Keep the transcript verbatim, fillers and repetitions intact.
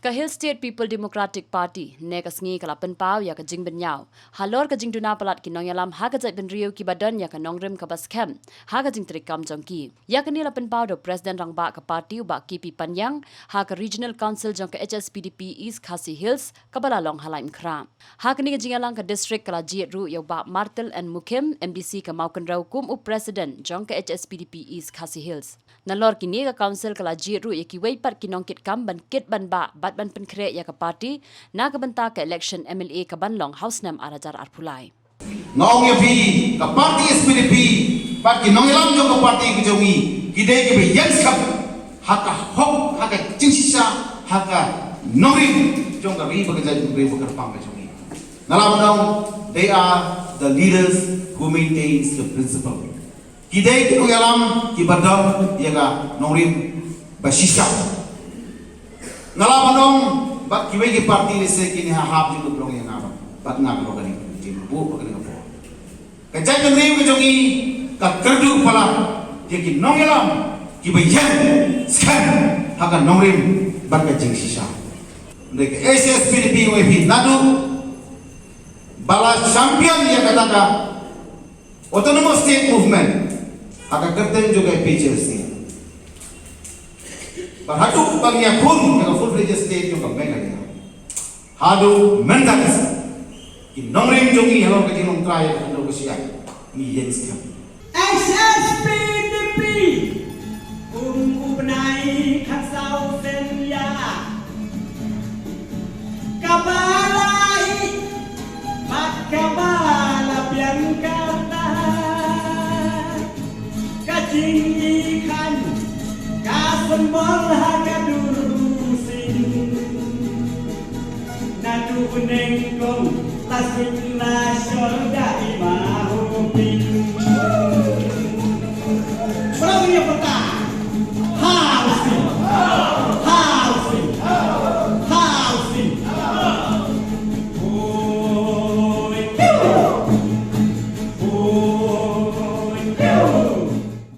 Ka Hill State People Democratic Party ne ka sngi ka la pynpaw ïa ka jingbynñiaw halor ka jingduna palat ki nongïalam ha ka jaitbynriew kiba don ïa ka nongrim kaba skhem ha ka jingtrei kam jong ki. Ïa kane la pynpaw da u President Rangbah ka party u Bah K P Panyang ha ka Regional Council jong ka H S P D P East Khasi Hills kaba la long ha Laitumkhrah. Ha kane ka jingïalang ka district ka la jied ruh ïa u Bah Martel N Mukhim, M D C ka Mawkynrew kum u President jong ka H S P D P East Khasi Hills. Nalor kine ka council ka la jied ruh ïa kiwei pat ki nongkitkam ban kit ban bah bad ban pynkhreh ïa ka party na ka bynta ka election M L A ka ban long ha u snem ar hajar arphew lai. Nga ong ïa phi, ka party S P D P bad ki nongïalam jong ka party ka jong ngi ki dei kiba ïeng skhem ha ka hok, ha ka jingshisha, ha ka nongrim jong ka ri bad ka jaitbynriew ba kyrpang ka jong ngi. Nga la ban ong, they are the leaders who maintains the principle. Ki dei ki nongïalam kiba don ïa ka nongrim ba shisha. Nga la ban ong, bad kiwei ki party lehse kine ha hap jingmut long ïa nga bad, bad nga ka long kane ka jingmut ba kane ka por. Ka jaitbynriew ka jong ngi ka kyrduh palat ïa ki nongïalam kiba ïeng skhem ha ka nongrim bad ka jingshisha. Hynrei ka H S P D P Y P naduh ba la champion ïa kata ka Autonomous State Movement ha ka kyrteng jong ka A P H L C. Bad haduh ba ngi ïakhun ïa ka full-fledged state jong ka Meghalaya, haduh mynta ka sngi ki nongrim jong ngi halor ka jinglong trai ïa ka khyndew ka shi aiñ ngi ïeng skhem. H S P D P, um u bnai khatsaw sien ïa kaba la ïeh bad kaba la biang kata. Ka jingïakhain ka symbol ha ka dur u sing. Naduh nyngkong la sing la shor da